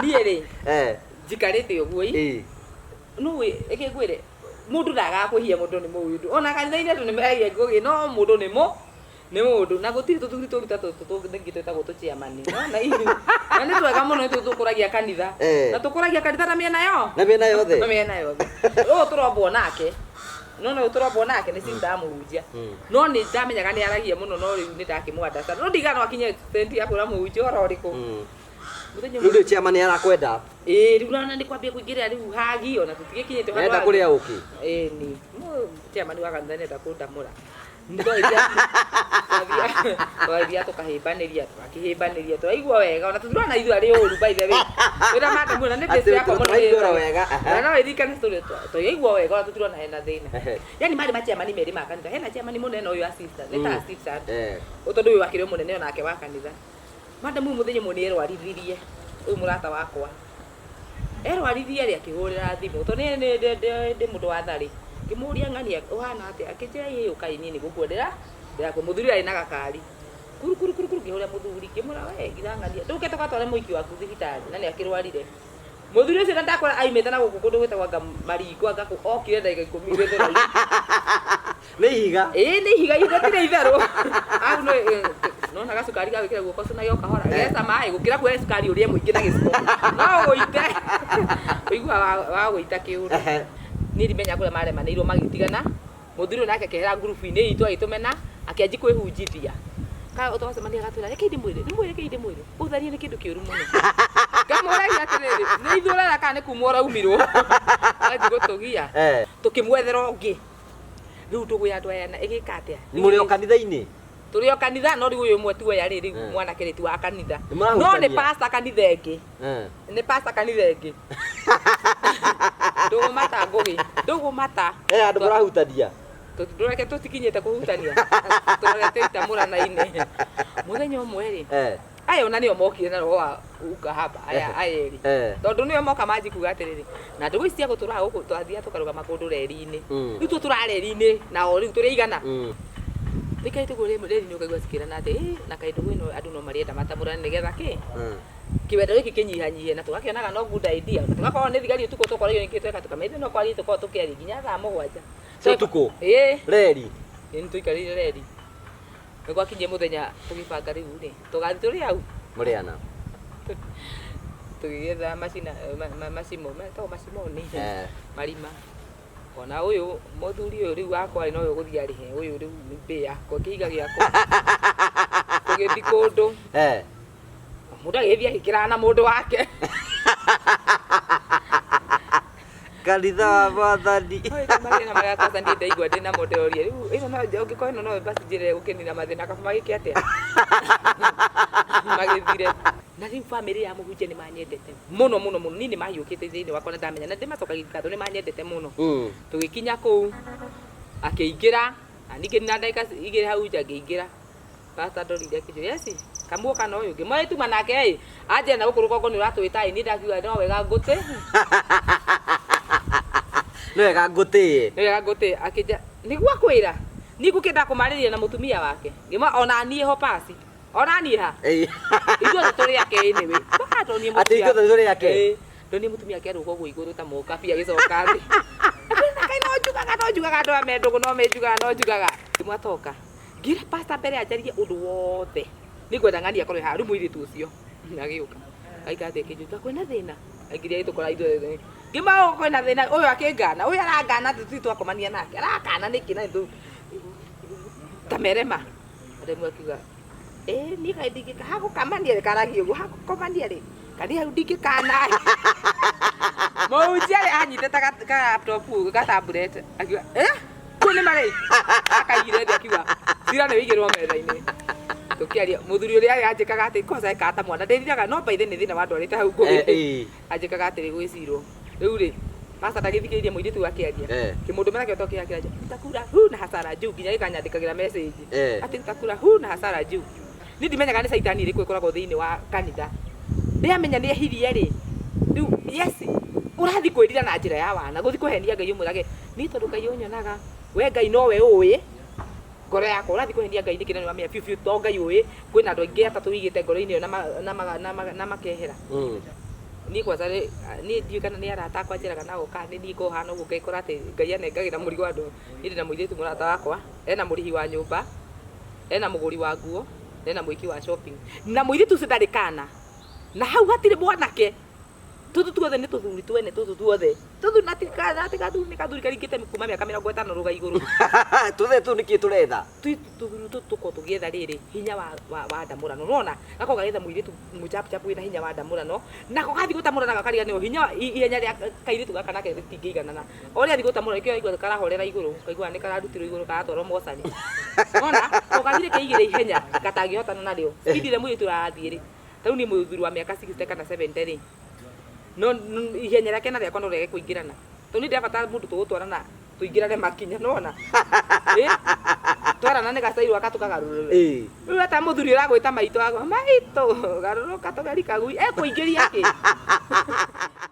Niĩ rĩ, njikarĩte ũguo ĩ, nũĩ, reke ngwĩre, mũndũ ndagaga kwĩhia, mũndũ nĩ mũndũ. Ona kanitha-inĩ andũ nĩ meragia ngũgĩ, no mũndũ nĩ nĩ mũndũ. Na gũtirĩ tũthuri tũru ta tũtũ tũngĩ twĩtagwo tũchairman. Nĩwona ithuĩ, na nĩ twega mũno nĩ tũkũragia kanitha. Na tũkũragia kanitha na mĩena yo? Na mĩena yothe. Na mĩena yothe. Ũyũ tũrombwo nake, nĩwona ũyũ tũrombwo nake nĩ sister ya mũhunjia. No nĩ ndamenyaga nĩ aragia mũno no rĩu nĩ ndakĩmũ understand. No ndigaga no akinye extent ya kwĩra mũhunjia ũhoro ũrĩkũ. Mũthenya Rĩu rĩ chairman nĩ arakwenda. Ĩĩ rĩu ona nĩ kwambia kũingĩrĩra rĩu hagi ona tũtigĩkinyĩte handũ Nenda hagi. kũrĩa ũkĩ. Ĩĩ ni. Chairman wa kanitha nenda kũndamũra. Twathiaga tũkahĩmbanĩria tũgakĩhĩmbanĩria tũraigua wega ona tũtirona ithuĩ arĩ ũru by the way. Wĩra madam na nĩ Atĩ best yakwa mũno. tũraigua wega, aha. Na no ĩririkane story tũraigua wega ona tũtirona hena thĩna. Ehe. Yani marĩ machairman merĩ ma kanitha. Hena chairman mũnene ũyũ assistant, nĩ ta assistant. Tondũ ũyũ akĩrĩ o mũnene onake wa kanitha. Madam ũyũ mũthenya ũmwe nĩ erwarithirie, ũyũ mũrata wakwa. Erwarithia rĩ, akĩhũrĩra thimũ, tondũ niĩ ndĩ mũndũ wa tharĩ. Ngĩmũria ng'ania ũhana atĩa, akĩnjĩra ĩĩ ũkai niĩ nĩ gũkua ndĩrakua. Mũthuri arĩ na gakari. Kuru kuru kuru kuru, ngĩhũrĩra mũthuri, ngĩmwĩra we ngira ng'ania, ndũke tũgatware mũhiki waku thibitarĩ, na nĩ akĩrwarire. Mũthuri ũcio na ndakora aimĩte na gũkũ kũndũ gwĩtagwo anga Maringo anga kũ, okire ndagĩka ikũmi Gĩthũrai. Nĩ ihiga. Ĩĩ nĩ ihiga ihiga tirĩ itherũ. Au no nona gacukari ga gwĩkĩra guoko cũnage o kahora. Gecama ĩ gũkĩra kuoya cukari ũrĩe mũingĩ na gĩciko. No ũite. Ũiguaga wa gũita kĩũndũ. Niĩ ndimenya kũrĩa maremanĩirwo magĩtigana. Mũthuri ũyũ nake akĩehera ngurubu-inĩ itũ agĩtũmena akĩanjia kwĩhunjithia. Twacemania agatwĩra rekei ndĩmwĩre, ndĩmwĩre rekei ndĩmwĩre, ũtharia nĩ kĩndũ kĩũru mũno. Ngamũragia atĩrĩrĩ, nĩ ithuĩ ũrera kana nĩ kuma ũraumirwo? Agathiĩ gũtũgia. Tũkĩmwethera ũngĩ. Rĩu ndũgũ ya andũ aya na ĩgĩka atĩa? Mũrĩ o kanitha-inĩ? Tũrĩ o kanitha no rĩu ũyũ ũmwe tuoya rĩ rĩu mwanake rĩ ti wa kanitha. Nĩ mũrahutania? No nĩ pastor kanitha ĩngĩ. Nĩ pastor kanitha ĩngĩ. Ndũgũmata Ngũgĩ. Ndũgũmata. He handũ mũrahutania? Ndũreke tũtikinyĩte kũhutania. Tũrorete itamũrana-inĩ. Mũthenya ũmwe rĩ, aya ona nĩo mokire na roho wa ukahaba aya aya erĩ. Tondũ nĩo moka manji kuga atĩrĩrĩ, na ndũgũ ici cia gũtũraga gũkũ twathiaga tũkarũgama kũndũ reri-inĩ. Rĩu tũtũraga reri-inĩ nao rĩu tũrĩ aigana? Tũikarĩte ũguo reri-inĩ ũkaigua cikĩrana atĩ ĩ na kaĩ ndũgũ ĩno andũ no marĩenda matamũrane nĩgetha kĩ? Kĩwendo gĩkĩ kĩnyihanyihe na tũgakĩonaga no good idea. Na tũgakorwo nĩ thigari ũtukũ tũkoragio nĩkĩ tweka tũkamenya ithuĩ no kwaria tũkoragwo tũkĩaria nginya thaa mũgwanja. Cia ũtukũ? Ĩĩ. Reri? Ĩĩ nĩ tũikarĩire reri. Nĩ gwakinyire mũthenya tũgĩbanga rĩu rĩ, tũgathiĩ tũrĩ au? Mũrĩ ana? Tũgĩgĩetha macina, macimo, metagwo macimoni, marima. Ona ũyũ mũthuri ũyũ rĩu wakwa rĩ, nowe ũgũthiĩ arĩhe, ũyũ rĩu nĩ mbĩa, kĩhiga gĩakwa. Tũgĩthiĩ kũndũ. Mũndũ agĩthiĩ agĩkĩraga na mũndũ wake. Kanitha wa Mwathani. Mathĩna marĩa kwanza niĩ ndaigua ndĩ namo ndĩroria rĩu ĩno no ũngĩkorwo ĩno no basi njĩra ya gũkĩnina mathĩna kaba magĩke atĩa magĩthire. Na rĩu bamĩrĩ ya mũhunjia nĩ manyendete mũno mũno mũno, niĩ nĩ mahiũkĩte thĩinĩ wakwa na ndamenya na ndĩmacokagia ngatho nĩ manyendete mũno. Tũgĩkinya kũu akĩingĩra na ningĩ na ndagĩka igĩrĩ hau nja ngĩingĩra. Pastor ndorire akĩnjũria, yes, kamuoka na ũyũ ũngĩ. Mwarĩ tuma nake ĩ, anjĩra na gũkũ rũgongo nĩ ũratwĩta ĩ, niĩ ndakiuga no wega ngũtĩ. Nĩ wega ngũtĩe. Nĩ wega ngũtĩe. Akĩnjĩra, nĩguo akwĩra, niĩ ngũkĩenda kũmarĩria na mũtumia wake. Ngĩmwĩra ona niĩ ho pasi. Ona niĩ ha? Ithuothe tũrĩ ake anyway. Atĩ ithuothe tũrĩ ake? Ĩĩ. Ndonire mũtumia ake arũga ũguo igũrũ ta mũkabi agĩcoka thĩ. Akĩra no njugaga, no njugaga andũ aya me ndũgũ no menjugaga, no njugaga. Ngĩmwatoka. Ngĩra pastor mbere anjarie ũndũ wothe. Nĩ ngwenda ng'ania akorwo haha rĩu mũirĩtu ũcio agĩũka. Aikara thĩ akĩnjũria kwĩna thĩna? Aingĩria agĩtũkora ithuothe. Ngĩmwĩra ũũ kwĩna thĩna ũyũ akĩngana ũyũ arangana atĩ tũtirĩ twakomania nake arakana nĩkĩ na nĩ ta merema. Rĩmwe akiuga ĩĩ niĩ kaĩ ndingĩka hagũkamania rĩ karagia ũguo hagũkomania rĩ kani hau ndingĩkana. Mũhunjia rĩ anyitĩte ka laptop ga tablet akiuga eh kũu nĩ marĩ akaigire thĩ akiuga cira nĩ wĩigĩrwo metha-inĩ tũkĩaria mũthuri ũrĩa arĩ anjĩkaga atĩ kwanza ekaga ta mwana ndĩriraga no by the nĩ thĩna wandwarĩte hau ngũgĩ anjĩkaga atĩrĩ gwĩcirwo rĩu rĩ pastor ndagĩthikĩrĩria mũirĩtu ũyũ akĩaria kĩmũndũ mena kĩo tokĩra kĩraja utakula hu na hasara juu nginya gĩkanyandĩkagĩra message atĩ utakula hu na hasara juu niĩ ndimenyaga nĩ caitani ĩrĩkũ ĩkoragwo thĩinĩ wa kanitha ndĩamenya nĩ ehirie rĩ rĩu yes ũrathiĩ kwĩrira na njĩra ya wana gũthiĩ kũhenia Ngai ũmwĩrage niĩ tondũ Ngai ũnyonaga we Ngai nowe ũĩ ngoro yakwa ũrathiĩ kũhenia Ngai nĩkĩ na nĩ wamenya biũ biũ to Ngai ũĩ kwĩna andũ aingĩ atatũ wĩigĩte ngoro-inĩ ĩyo na makehera. Niĩ kwanza rĩ, niĩ ndiũĩ kana nĩ arata akwa njĩraga nao kana nĩ niĩ ngoragwo hana ũguo ngekora atĩ Ngai anengagĩra mũrigo andũ. Niĩ ndĩna mũirĩtu mũrata wakwa, ena mũrĩhi wa nyũmba, ena mũgũri wa nguo, na ena mwĩki wa shopping. Na mũirĩtu ũcio ndarĩ kana. Na hau hatirĩ mwanake. Tũtũ tuothe nĩ tũthuri twene tũtũ tuothe. Tũthu na ti kana ti gathuri nĩ gathuri karingĩte kuma mĩaka 50 rũga igũrũ. Tũthe tũu nĩkĩ tũretha? Tũthuri tũtũ tũkoragwo tũgĩetha rĩrĩ hinya wa ndamũrano. Nĩwona? Gakoragwo gagĩetha mũirĩtu mũchapuchapu wĩna hinya wa ndamũrano, nako gathiĩ gũtamũrana gakariganĩrwo hinya ihenya rĩa kairĩtu gaka nake rĩtingĩiganana. O ũrĩa athiĩ gũtamũrana nĩkĩo waigua karahorera igũrũ, ũkaigua nĩ kararutirwo igũrũ karatwarwo mocarĩ. Nĩwona? To gathire keigĩre ihenya gatangĩhotana narĩo. Speed ĩrĩa mũirĩtu arathiĩ rĩ, ta rĩu niĩ mũthuri wa mĩaka 60 kana 70 rĩ, no ihenya rĩake na rĩakwa no rĩage kũingĩrana. Tondũ niĩ ndĩrabatara mũndũ tũgũtwarana tũingĩrane makinya, nĩwona? Ĩ? Twarana nĩ gacairwo gaka tũkagarũrũre. Rĩu ata mũthuri ũragwĩta maitũ agwa, maitũ, garũrũka tũgeri kagui, ekũingĩria kĩ?